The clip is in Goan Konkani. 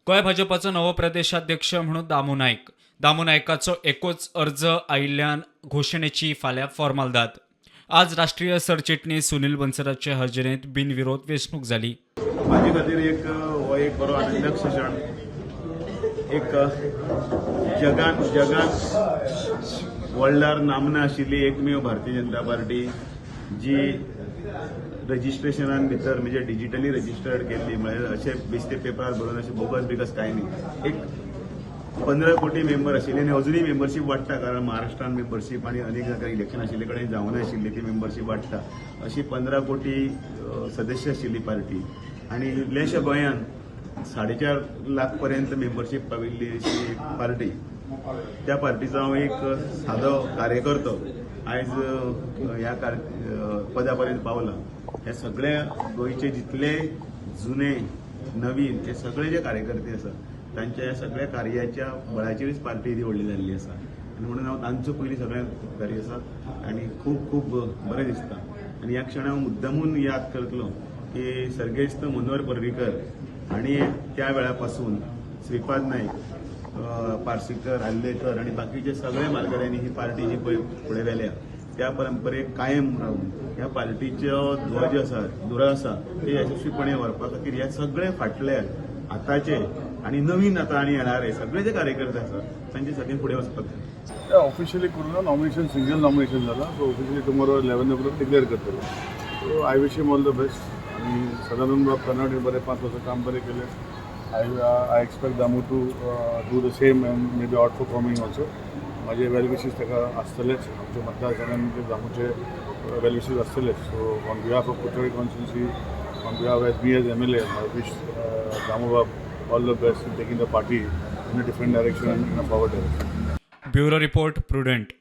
गोंय भाजपाचो नवो प्रदेशाध्यक्ष म्हणून दामू नायक. दामू नायकाचो एकोच अर्ज आयिल्ल्यान घोशणेची फाल्यां फॉर्मालदाद. आज राष्ट्रीय सरचिटणीस सुनील बन्सलाचे हजेरेंत बिनविरोध वेंचणूक जाली. म्हाजे खातीर एक हो एक बरो आनंदक क्षण. एक जगान जगान वर्ल्डार नामना आशिल्ली एकमेव भारतीय जनता पार्टी जी रजिस्ट्रेशनान भितर, म्हणजे डिजिटली रजिस्टर्ड केल्ली, म्हळ्यार अशें बेश्टे पेपरार बरोवन अशें बोगस बिगस कांय न्ही. एक 15 कोटी मेंबर आशिल्ले आनी अजुनूय मेंबरशीप वाडटा, कारण महाराष्ट्रान मेंबरशीप आनी अनेक जाग्यार इलेक्शन आशिल्ले कडेन जावनाशिल्ली ती मेंबरशीप वाडटा. अशी 15 कोटी सदस्य आशिल्ली पार्टी आनी इल्ल्याशा गोंयान 4.5 लाख पर्यंत मेंबरशीप पाविल्ली अशी पार्टी. त्या पार्टीचो हांव एक सादो कार्यकर्तो आयज ह्या पदा पर्यंत पावला. हे सगळे गोंयचे जितले जुने नवीन हे सगळे जे कार्यकर्ते आसा, तांच्या ह्या सगळ्या कार्याच्या बळाचेरच पार्टी ही व्हडली जाल्ली आसा आनी म्हणून हांव तांचो पयलीं सगळ्यांत उपकारी आसा आनी खूब खूब बरें दिसता. आनी ह्या क्षणाक हांव मुद्दमून याद करतलो की सर्गेस्त मनोहर पर्रीकर आनी त्या वेळा पासून श्रीपाद नायक, पार्सेकर, आर्लेकर आनी बाकीचे सगळे म्हालगड्यांनी ही पार्टी जी पळय फुडें व्हेल्या, त्या परंपरेक कायम रावन ह्या पार्टीचो ध्वज आसा, धुरा आसा, ते यशस्वीपणे व्हरपा खातीर ह्या सगळे फाटले, आतांचे आनी नवीन आतां आनी येणारे सगळे जे कार्यकर्ते आसा, तांचे सगळे फुडें वचपाक जाय. ऑफिशियली करूं ना. नॉमिनेशन, सिंगल नॉमिनेशन जाला. So officially tomorrow 11 o'clock declare करतले. So I wish him all the best. आनी सदानंद बाब कर्नाटक बरें 5 वर्सां काम बरें केलें. I expect Damu to do the same and maybe outperforming also. म्हाजे वेल विशीस ताका आसतलेच. आमच्या मतदारसंघान दामूचे वेल wishes आसतलेच. So on behalf of Curchorem constituency, on behalf as me as MLA, I wish Damubab all the best in taking the party in a different direction, in a forward direction. Bureau report, prudent.